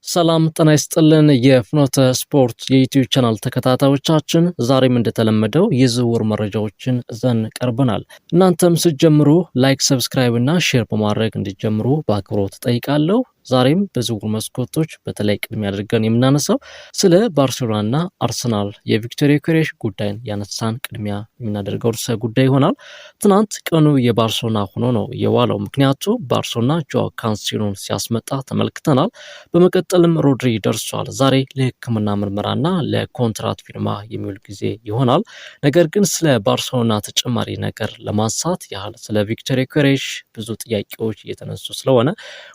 ሰላም ጤና ይስጥልን። የፍኖተ ስፖርት የዩቲዩብ ቻናል ተከታታዮቻችን፣ ዛሬም እንደተለመደው የዝውውር መረጃዎችን ይዘን ቀርበናል። እናንተም ስትጀምሩ like፣ subscribe እና share በማድረግ እንዲጀምሩ በአክብሮት እጠይቃለሁ። ዛሬም በዝውውር መስኮቶች በተለይ ቅድሚያ አድርገን የምናነሳው ስለ ባርሴሎናና አርሰናል የቪክቶር ዮኬሬሽ ጉዳይን ያነሳን ቅድሚያ የምናደርገው ርዕሰ ጉዳይ ይሆናል። ትናንት ቀኑ የባርሴሎና ሆኖ ነው የዋለው። ምክንያቱ ባርሴሎና ጆዋ ካንሴሎን ሲያስመጣ ተመልክተናል። በመቀጠልም ሮድሪ ደርሷል። ዛሬ ለሕክምና ምርመራና ለኮንትራት ፊርማ የሚውል ጊዜ ይሆናል። ነገር ግን ስለ ባርሴሎና ተጨማሪ ነገር ለማንሳት ያህል ስለ ቪክቶር ዮኬሬሽ ብዙ ጥያቄዎች እየተነሱ ስለሆነ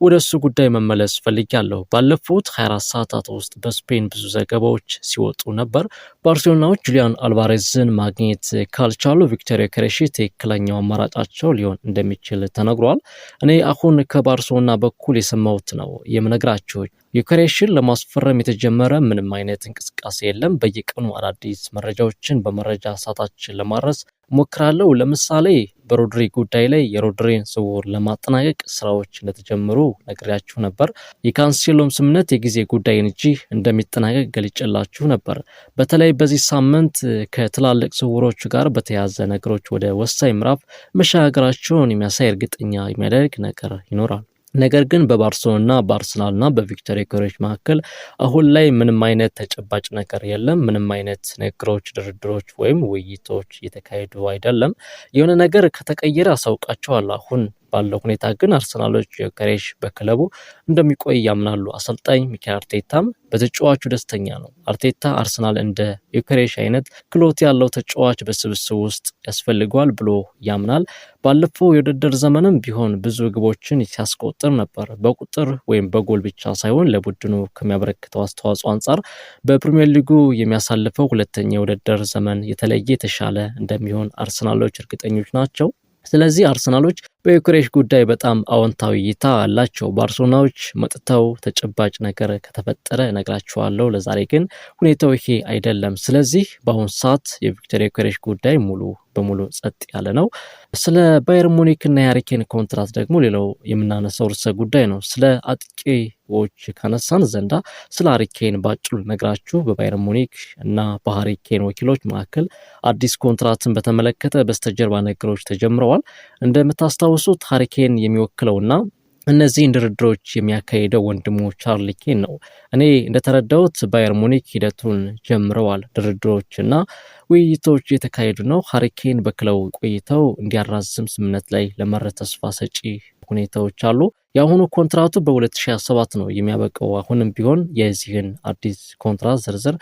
ወደ እሱ ጉዳይ መመለስ ፈልጊያለሁ። ባለፉት 24 ሰዓታት ውስጥ በስፔን ብዙ ዘገባዎች ሲወጡ ነበር። ባርሴሎናዎች ጁሊያን አልቫሬዝን ማግኘት ካልቻሉ ቪክቶር ዮኬሬሽ ትክክለኛው አማራጫቸው ሊሆን እንደሚችል ተነግሯል። እኔ አሁን ከባርሴሎና በኩል የሰማሁት ነው የምነግራችሁ። ዮኬሬሽን ለማስፈረም የተጀመረ ምንም አይነት እንቅስቃሴ የለም። በየቀኑ አዳዲስ መረጃዎችን በመረጃ ሰዓታችን ለማድረስ ሞክራለሁ። ለምሳሌ በሮድሪ ጉዳይ ላይ የሮድሪን ዝውውር ለማጠናቀቅ ስራዎች እንደተጀመሩ ነግሬያችሁ ነበር። የካንሴሎም ስምምነት የጊዜ ጉዳይ እንጂ እንደሚጠናቀቅ ገልጬላችሁ ነበር። በተለይ በዚህ ሳምንት ከትላልቅ ዝውውሮች ጋር በተያያዘ ነገሮች ወደ ወሳኝ ምዕራፍ መሸጋገራቸውን የሚያሳይ እርግጠኛ የሚያደርግ ነገር ይኖራል። ነገር ግን በባርሴሎና፣ በአርሰናልና በቪክቶር ዮኬሬሽ መካከል አሁን ላይ ምንም አይነት ተጨባጭ ነገር የለም። ምንም አይነት ንግግሮች፣ ድርድሮች ወይም ውይይቶች እየተካሄዱ አይደለም። የሆነ ነገር ከተቀየረ አሳውቃቸዋለሁ። አሁን ባለው ሁኔታ ግን አርሰናሎች ዮኬሬሽ በክለቡ እንደሚቆይ ያምናሉ። አሰልጣኝ ሚኬል አርቴታም በተጫዋቹ ደስተኛ ነው። አርቴታ አርሰናል እንደ ዮኬሬሽ አይነት ክህሎት ያለው ተጫዋች በስብስብ ውስጥ ያስፈልገዋል ብሎ ያምናል። ባለፈው የውድድር ዘመንም ቢሆን ብዙ ግቦችን ሲያስቆጥር ነበር። በቁጥር ወይም በጎል ብቻ ሳይሆን ለቡድኑ ከሚያበረክተው አስተዋጽኦ አንጻር በፕሪሚየር ሊጉ የሚያሳልፈው ሁለተኛ የውድድር ዘመን የተለየ የተሻለ እንደሚሆን አርሰናሎች እርግጠኞች ናቸው። ስለዚህ አርሰናሎች በዮኬሬሽ ጉዳይ በጣም አዎንታዊ እይታ አላቸው። ባርሴሎናዎች መጥተው ተጨባጭ ነገር ከተፈጠረ እነግራችኋለሁ። ለዛሬ ግን ሁኔታው ይሄ አይደለም። ስለዚህ በአሁኑ ሰዓት የቪክቶር ዮኬሬሽ ጉዳይ ሙሉ በሙሉ ጸጥ ያለ ነው። ስለ ባየር ሙኒክ እና የሃሪ ኬን ኮንትራት ደግሞ ሌላው የምናነሳው ርዕሰ ጉዳይ ነው። ስለ አጥቂዎች ካነሳን ዘንዳ ስለ ሃሪ ኬን ባጭሩ ነግራችሁ በባየር ሙኒክ እና በሃሪ ኬን ወኪሎች መካከል አዲስ ኮንትራትን በተመለከተ በስተጀርባ ነገሮች ተጀምረዋል። እንደምታስታውሱት ሃሪ ኬን የሚወክለውና እነዚህን ድርድሮች የሚያካሂደው ወንድሙ ቻርሊ ኬን ነው። እኔ እንደተረዳሁት ባየር ሙኒክ ሂደቱን ጀምረዋል። ድርድሮች እና ውይይቶች የተካሄዱ ነው። ሃሪ ኬን በክለቡ ቆይተው እንዲያራዝም ስምምነት ላይ ለመድረስ ተስፋ ሰጪ ሁኔታዎች አሉ። የአሁኑ ኮንትራቱ በ2027 ነው የሚያበቃው። አሁንም ቢሆን የዚህን አዲስ ኮንትራት ዝርዝር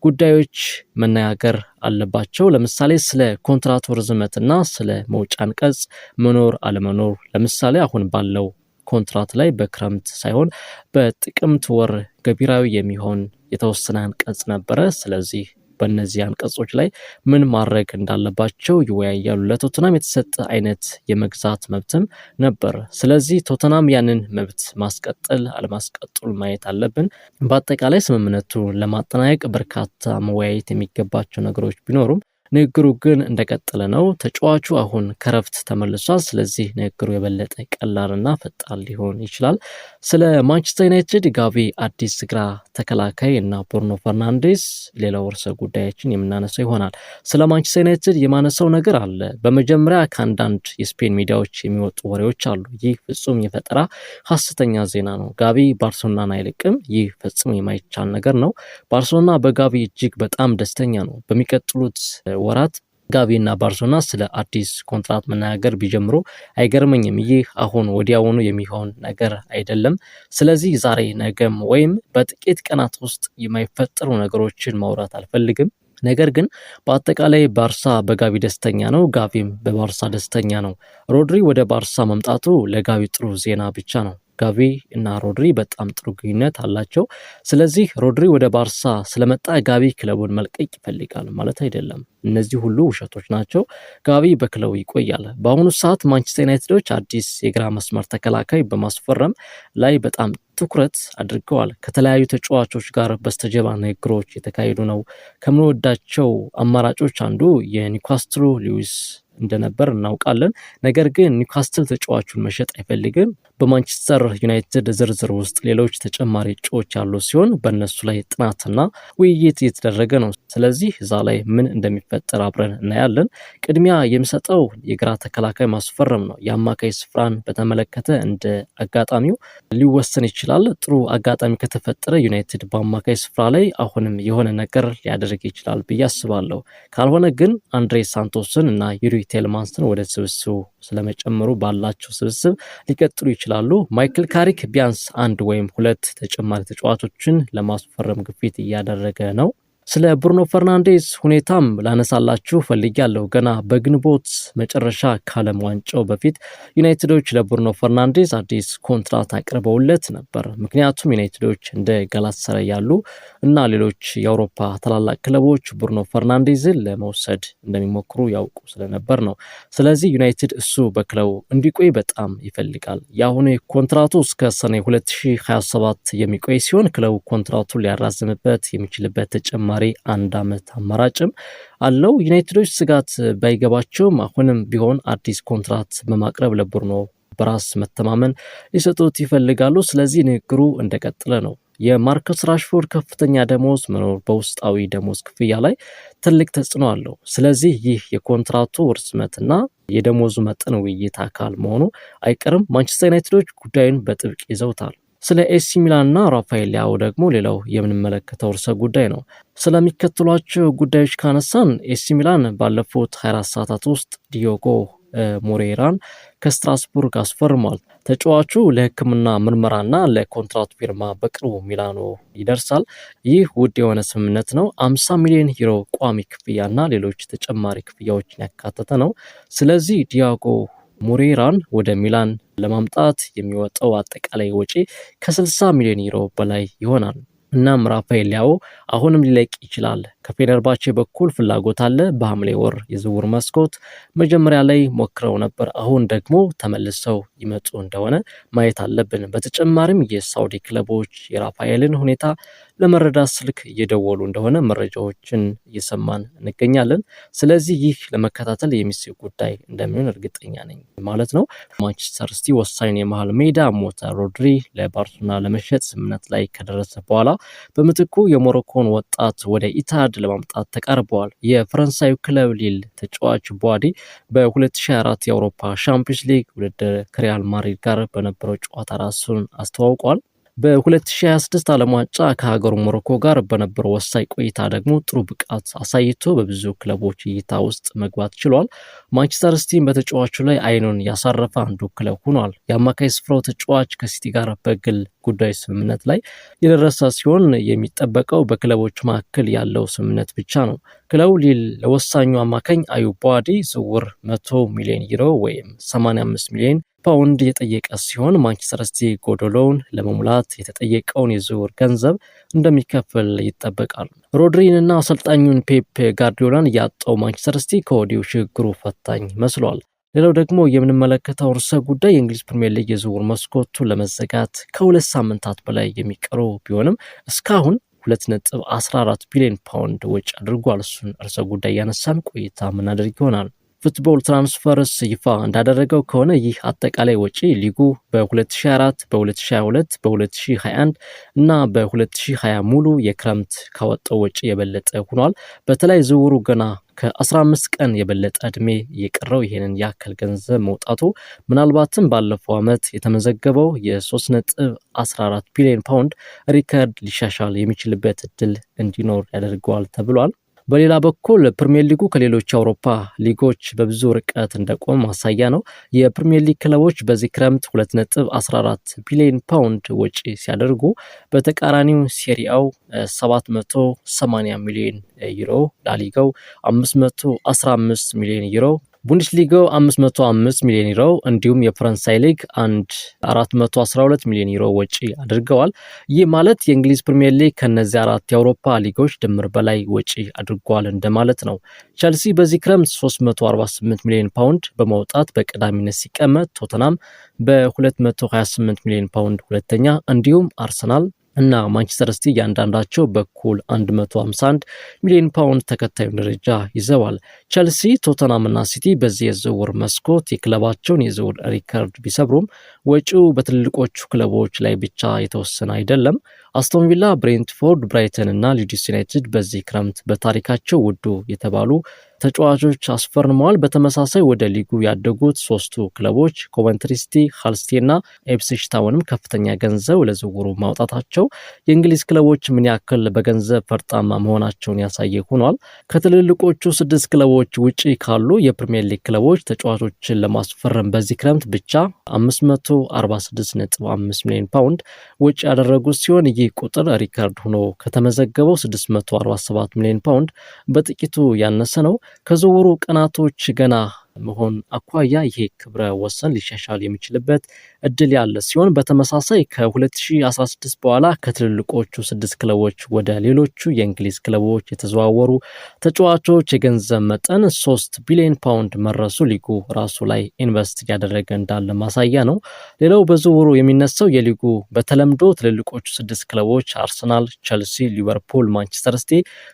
ጉዳዮች መነጋገር አለባቸው። ለምሳሌ ስለ ኮንትራቱ ርዝመትና ስለ መውጫ አንቀጽ መኖር አለመኖር። ለምሳሌ አሁን ባለው ኮንትራት ላይ በክረምት ሳይሆን በጥቅምት ወር ገቢራዊ የሚሆን የተወሰነ አንቀጽ ነበረ። ስለዚህ በእነዚህ አንቀጾች ላይ ምን ማድረግ እንዳለባቸው ይወያያሉ። ለቶተናም የተሰጠ አይነት የመግዛት መብትም ነበር። ስለዚህ ቶተናም ያንን መብት ማስቀጠል አለማስቀጠሉ ማየት አለብን። በአጠቃላይ ስምምነቱ ለማጠናቀቅ በርካታ መወያየት የሚገባቸው ነገሮች ቢኖሩም ንግግሩ ግን እንደቀጠለ ነው። ተጫዋቹ አሁን ከረፍት ተመልሷል። ስለዚህ ንግግሩ የበለጠ ቀላልና ፈጣን ሊሆን ይችላል። ስለ ማንቸስተር ዩናይትድ ጋቢ አዲስ ግራ ተከላካይ እና ብሩኖ ፈርናንዴስ ሌላው ርዕሰ ጉዳያችን የምናነሳው ይሆናል። ስለ ማንቸስተር ዩናይትድ የማነሳው ነገር አለ። በመጀመሪያ ከአንዳንድ የስፔን ሚዲያዎች የሚወጡ ወሬዎች አሉ። ይህ ፍጹም የፈጠራ ሀሰተኛ ዜና ነው። ጋቢ ባርሴሎናን አይለቅም። ይህ ፈጽሞ የማይቻል ነገር ነው። ባርሴሎና በጋቢ እጅግ በጣም ደስተኛ ነው። በሚቀጥሉት ወራት ጋቢና ባርሴሎና ስለ አዲስ ኮንትራት መነጋገር ቢጀምሩ አይገርመኝም። ይህ አሁን ወዲያውኑ የሚሆን ነገር አይደለም። ስለዚህ ዛሬ፣ ነገም ወይም በጥቂት ቀናት ውስጥ የማይፈጠሩ ነገሮችን ማውራት አልፈልግም። ነገር ግን በአጠቃላይ ባርሳ በጋቢ ደስተኛ ነው፣ ጋቢም በባርሳ ደስተኛ ነው። ሮድሪ ወደ ባርሳ መምጣቱ ለጋቢ ጥሩ ዜና ብቻ ነው። ጋቪ እና ሮድሪ በጣም ጥሩ ግንኙነት አላቸው። ስለዚህ ሮድሪ ወደ ባርሳ ስለመጣ ጋቢ ክለቡን መልቀቅ ይፈልጋል ማለት አይደለም። እነዚህ ሁሉ ውሸቶች ናቸው። ጋቢ በክለቡ ይቆያል። በአሁኑ ሰዓት ማንቸስተር ዩናይትዶች አዲስ የግራ መስመር ተከላካይ በማስፈረም ላይ በጣም ትኩረት አድርገዋል። ከተለያዩ ተጫዋቾች ጋር በስተጀርባ ንግግሮች የተካሄዱ ነው። ከምንወዳቸው አማራጮች አንዱ የኒውካስትሉ ሉዊስ እንደነበር እናውቃለን። ነገር ግን ኒውካስትል ተጫዋቹን መሸጥ አይፈልግም። በማንቸስተር ዩናይትድ ዝርዝር ውስጥ ሌሎች ተጨማሪ እጩዎች ያሉ ሲሆን በእነሱ ላይ ጥናትና ውይይት እየተደረገ ነው። ስለዚህ እዛ ላይ ምን እንደሚፈጠር አብረን እናያለን። ቅድሚያ የሚሰጠው የግራ ተከላካይ ማስፈረም ነው። የአማካይ ስፍራን በተመለከተ እንደ አጋጣሚው ሊወሰን ይችላል። ጥሩ አጋጣሚ ከተፈጠረ ዩናይትድ በአማካይ ስፍራ ላይ አሁንም የሆነ ነገር ሊያደርግ ይችላል ብዬ አስባለሁ። ካልሆነ ግን አንድሬ ሳንቶስን እና ዩሪ ቴልማንስን ወደ ስብስቡ ስለመጨመሩ ባላቸው ስብስብ ሊቀጥሉ ይችላሉ። ማይክል ካሪክ ቢያንስ አንድ ወይም ሁለት ተጨማሪ ተጫዋቾችን ለማስፈረም ግፊት እያደረገ ነው። ስለ ብሩኖ ፈርናንዴዝ ሁኔታም ላነሳላችሁ ፈልጊያለሁ። ገና በግንቦት መጨረሻ ከዓለም ዋንጫው በፊት ዩናይትዶች ለብሩኖ ፈርናንዴዝ አዲስ ኮንትራት አቅርበውለት ነበር። ምክንያቱም ዩናይትዶች እንደ ጋላታሳራይ ያሉ እና ሌሎች የአውሮፓ ታላላቅ ክለቦች ብሩኖ ፈርናንዴዝን ለመውሰድ እንደሚሞክሩ ያውቁ ስለነበር ነው። ስለዚህ ዩናይትድ እሱ በክለቡ እንዲቆይ በጣም ይፈልጋል። የአሁኑ ኮንትራቱ እስከ ሰኔ 2027 የሚቆይ ሲሆን ክለቡ ኮንትራቱን ሊያራዝምበት የሚችልበት ተጨማሪ አንድ ዓመት አማራጭም አለው። ዩናይትዶች ስጋት ባይገባቸውም አሁንም ቢሆን አዲስ ኮንትራት በማቅረብ ለብሩኖ በራስ መተማመን ሊሰጡት ይፈልጋሉ። ስለዚህ ንግግሩ እንደቀጠለ ነው። የማርከስ ራሽፎርድ ከፍተኛ ደሞዝ መኖር በውስጣዊ ደሞዝ ክፍያ ላይ ትልቅ ተጽዕኖ አለው። ስለዚህ ይህ የኮንትራቱ ርዝመትና የደሞዙ መጠን ውይይት አካል መሆኑ አይቀርም። ማንቸስተር ዩናይትዶች ጉዳዩን በጥብቅ ይዘውታል። ስለ ኤሲ ሚላንና ራፋኤል ሊያኦ ደግሞ ሌላው የምንመለከተው ርዕሰ ጉዳይ ነው። ስለሚከተሏቸው ጉዳዮች ካነሳን ኤሲ ሚላን ባለፉት 24 ሰዓታት ውስጥ ዲዮጎ ሞሬራን ከስትራስቡርግ አስፈርሟል። ተጫዋቹ ለሕክምና ምርመራና ለኮንትራት ፊርማ በቅርቡ ሚላኖ ይደርሳል። ይህ ውድ የሆነ ስምምነት ነው። 50 ሚሊዮን ዩሮ ቋሚ ክፍያና ሌሎች ተጨማሪ ክፍያዎችን ያካተተ ነው። ስለዚህ ዲያጎ ሞሬራን ወደ ሚላን ለማምጣት የሚወጣው አጠቃላይ ወጪ ከ60 ሚሊዮን ዩሮ በላይ ይሆናል። እናም ራፋኤል ሊያኦ አሁንም ሊለቅ ይችላል። ከፌነርባቼ በኩል ፍላጎት አለ። በሐምሌ ወር የዝውውር መስኮት መጀመሪያ ላይ ሞክረው ነበር። አሁን ደግሞ ተመልሰው ይመጡ እንደሆነ ማየት አለብን። በተጨማሪም የሳውዲ ክለቦች የራፋኤልን ሁኔታ ለመረዳት ስልክ እየደወሉ እንደሆነ መረጃዎችን እየሰማን እንገኛለን። ስለዚህ ይህ ለመከታተል የሚስብ ጉዳይ እንደሚሆን እርግጠኛ ነኝ ማለት ነው። ማንቸስተር ሲቲ ወሳኝ የመሃል ሜዳ ሞተር ሮድሪ ለባርሴሎና ለመሸጥ ስምምነት ላይ ከደረሰ በኋላ በምትኩ የሞሮኮን ወጣት ወደ ኢትሃድ ለማምጣት ተቃርበዋል። የፈረንሳዩ ክለብ ሊል ተጫዋች ቧዲ በ2024 የአውሮፓ ሻምፒዮንስ ሊግ ውድድር ከሪያል ማድሪድ ጋር በነበረው ጨዋታ ራሱን አስተዋውቋል። በ2026 ዓለም ዋንጫ ከሀገሩ ሞሮኮ ጋር በነበረው ወሳኝ ቆይታ ደግሞ ጥሩ ብቃት አሳይቶ በብዙ ክለቦች እይታ ውስጥ መግባት ችሏል። ማንቸስተር ሲቲም በተጫዋቹ ላይ አይኑን ያሳረፈ አንዱ ክለብ ሆኗል። የአማካይ ስፍራው ተጫዋች ከሲቲ ጋር በግል ጉዳይ ስምምነት ላይ የደረሰ ሲሆን የሚጠበቀው በክለቦች መካከል ያለው ስምምነት ብቻ ነው። ክለቡ ሊል ለወሳኙ አማካኝ አዩብ ቦዋዲ ዝውውር 100 ሚሊዮን ዩሮ ወይም 85 ሚሊዮን ፓውንድ የጠየቀ ሲሆን ማንቸስተር ሲቲ ጎዶሎውን ለመሙላት የተጠየቀውን የዝውውር ገንዘብ እንደሚከፍል ይጠበቃል። ሮድሪንና አሰልጣኙን ፔፕ ጋርዲዮላን ያጣው ማንቸስተር ሲቲ ከወዲሁ ሽግግሩ ፈታኝ መስሏል። ሌላው ደግሞ የምንመለከተው ርዕሰ ጉዳይ የእንግሊዝ ፕሪምየር ሊግ የዝውውር መስኮቱ ለመዘጋት ከ2 ሳምንታት በላይ የሚቀሩ ቢሆንም እስካሁን 2.14 ቢሊዮን ፓውንድ ወጪ አድርጓል። እሱን ርዕሰ ጉዳይ እያነሳን ቆይታ ምናደርግ ይሆናል። Football Transfers ይፋ እንዳደረገው ከሆነ ይህ አጠቃላይ ወጪ ሊጉ በ2024፣ በ2022፣ በ2021 እና በ2020 ሙሉ የክረምት ካወጣው ወጪ የበለጠ ሆኗል። በተለይ ዝውውሩ ገና ከ15 ቀን የበለጠ ዕድሜ የቀረው ይህንን ያክል ገንዘብ መውጣቱ ምናልባትም ባለፈው ዓመት የተመዘገበው የ3.14 ቢሊዮን ፓውንድ ሪከርድ ሊሻሻል የሚችልበት እድል እንዲኖር ያደርገዋል ተብሏል። በሌላ በኩል ፕሪሚየር ሊጉ ከሌሎች የአውሮፓ ሊጎች በብዙ ርቀት እንደቆመ ማሳያ ነው። የፕሪሚየር ሊግ ክለቦች በዚህ ክረምት 2.14 ቢሊዮን ፓውንድ ወጪ ሲያደርጉ በተቃራኒው ሴሪአው 780 ሚሊዮን ዩሮ፣ ላሊጋው 515 ሚሊዮን ዩሮ፣ ቡንደስሊጋው 505 ሚሊዮን ዩሮ እንዲሁም የፈረንሳይ ሊግ አንድ 412 ሚሊዮን ዩሮ ወጪ አድርገዋል። ይህ ማለት የእንግሊዝ ፕሪምየር ሊግ ከነዚህ አራት የአውሮፓ ሊጎች ድምር በላይ ወጪ አድርጓል እንደማለት ነው። ቸልሲ በዚህ ክረምት 348 ሚሊዮን ፓውንድ በማውጣት በቀዳሚነት ሲቀመጥ፣ ቶተናም በ228 ሚሊዮን ፓውንድ ሁለተኛ፣ እንዲሁም አርሰናል እና ማንቸስተር ሲቲ እያንዳንዳቸው በኩል 151 ሚሊዮን ፓውንድ ተከታዩን ደረጃ ይዘዋል። ቸልሲ፣ ቶተናም እና ሲቲ በዚህ የዝውውር መስኮት የክለባቸውን የዝውውር ሪከርድ ቢሰብሩም ወጪው በትልልቆቹ ክለቦች ላይ ብቻ የተወሰነ አይደለም። አስቶን ቪላ፣ ብሬንትፎርድ፣ ብራይተን እና ሊድስ ዩናይትድ በዚህ ክረምት በታሪካቸው ውዱ የተባሉ ተጫዋቾች አስፈርመዋል። በተመሳሳይ ወደ ሊጉ ያደጉት ሶስቱ ክለቦች ኮቨንትሪ ሲቲ፣ ሃል ሲቲ እና ኢፕስዊች ታውንም ከፍተኛ ገንዘብ ለዝውውሩ ማውጣታቸው የእንግሊዝ ክለቦች ምን ያክል በገንዘብ ፈርጣማ መሆናቸውን ያሳየ ሆኗል። ከትልልቆቹ ስድስት ክለቦች ውጪ ካሉ የፕሪሚየር ሊግ ክለቦች ተጫዋቾችን ለማስፈረም በዚህ ክረምት ብቻ 546.5 ሚሊዮን ፓውንድ ወጪ ያደረጉ ሲሆን ይህ ቁጥር ሪከርድ ሆኖ ከተመዘገበው 647 ሚሊዮን ፓውንድ በጥቂቱ ያነሰ ነው። ከዝውውሩ ቀናቶች ገና መሆን አኳያ ይሄ ክብረ ወሰን ሊሻሻል የሚችልበት እድል ያለ ሲሆን በተመሳሳይ ከ2016 በኋላ ከትልልቆቹ ስድስት ክለቦች ወደ ሌሎቹ የእንግሊዝ ክለቦች የተዘዋወሩ ተጫዋቾች የገንዘብ መጠን 3 ቢሊዮን ፓውንድ መድረሱ ሊጉ ራሱ ላይ ኢንቨስት እያደረገ እንዳለ ማሳያ ነው። ሌላው በዝውውሩ የሚነሳው የሊጉ በተለምዶ ትልልቆቹ ስድስት ክለቦች አርሰናል፣ ቸልሲ፣ ሊቨርፑል፣ ማንቸስተር ሲቲ፣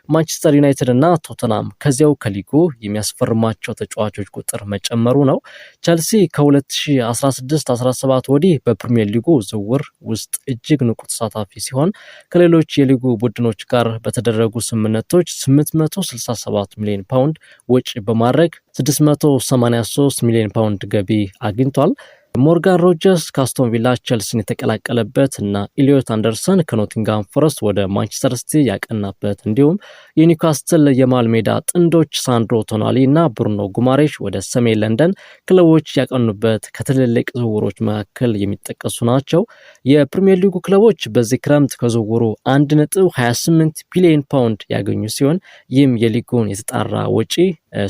ማንቸስተር ዩናይትድ እና ቶተናም ከዚያው ከሊጉ የሚያስፈርማቸው ተጫዋቾች ቁጥር መጨመሩ ነው። ቸልሲ ከ2016-17 ወዲህ በፕሪሚየር ሊጉ ዝውውር ውስጥ እጅግ ንቁ ተሳታፊ ሲሆን ከሌሎች የሊጉ ቡድኖች ጋር በተደረጉ ስምምነቶች 867 ሚሊዮን ፓውንድ ወጪ በማድረግ 683 ሚሊዮን ፓውንድ ገቢ አግኝቷል። ሞርጋን ሮጀርስ ከአስቶን ቪላ ቸልሲን የተቀላቀለበት እና ኢሊዮት አንደርሰን ከኖቲንጋም ፎረስት ወደ ማንቸስተር ሲቲ ያቀናበት እንዲሁም የኒውካስትል የመሃል ሜዳ ጥንዶች ሳንድሮ ቶናሊ እና ብሩኖ ጉማሬሽ ወደ ሰሜን ለንደን ክለቦች ያቀኑበት ከትልልቅ ዝውውሮች መካከል የሚጠቀሱ ናቸው። የፕሪሚየር ሊጉ ክለቦች በዚህ ክረምት ከዝውውሩ 1.28 ቢሊዮን ፓውንድ ያገኙ ሲሆን ይህም የሊጉን የተጣራ ወጪ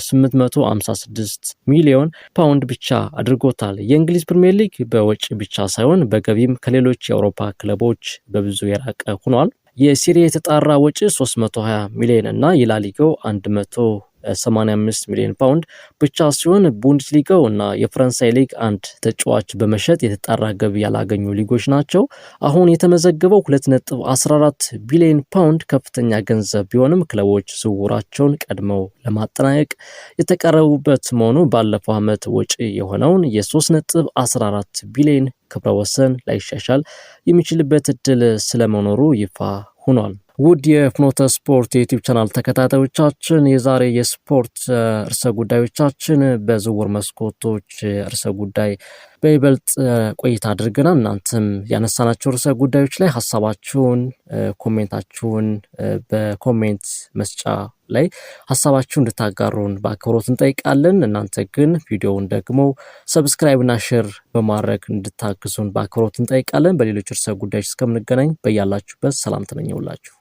856 ሚሊዮን ፓውንድ ብቻ አድርጎታል። የእንግሊዝ ፕሪሚየር ሊግ በወጪ ብቻ ሳይሆን በገቢም ከሌሎች የአውሮፓ ክለቦች በብዙ የራቀ ሆኗል። የሴሪ ኤ የተጣራ ወጪ 320 ሚሊዮን እና የላሊጋው 185 ሚሊዮን ፓውንድ ብቻ ሲሆን ቡንደስሊጋው እና የፈረንሳይ ሊግ አንድ ተጫዋች በመሸጥ የተጣራ ገቢ ያላገኙ ሊጎች ናቸው። አሁን የተመዘገበው 2.14 ቢሊዮን ፓውንድ ከፍተኛ ገንዘብ ቢሆንም ክለቦች ዝውውራቸውን ቀድመው ለማጠናቀቅ የተቀረቡበት መሆኑ ባለፈው ዓመት ወጪ የሆነውን የ3.14 ቢሊዮን ክብረ ወሰን ላይሻሻል የሚችልበት እድል ስለመኖሩ ይፋ ሆኗል። ውድ የፍኖተ ስፖርት የዩቲዩብ ቻናል ተከታታዮቻችን፣ የዛሬ የስፖርት ርዕሰ ጉዳዮቻችን በዝውውር መስኮቶች ርዕሰ ጉዳይ በይበልጥ ቆይታ አድርገናል። እናንተም ያነሳናቸው ርዕሰ ጉዳዮች ላይ ሀሳባችሁን፣ comment ኣችሁን በ comment መስጫ ላይ ሀሳባችሁን እንድታጋሩን በአክብሮት እንጠይቃለን። እናንተ ግን ቪዲዮውን ደግሞ subscribe እና share በማድረግ እንድታግዙን በአክብሮት እንጠይቃለን። በሌሎች ርዕሰ ጉዳዮች እስከምንገናኝ በያላችሁበት ሰላም ተመኘውላችሁ።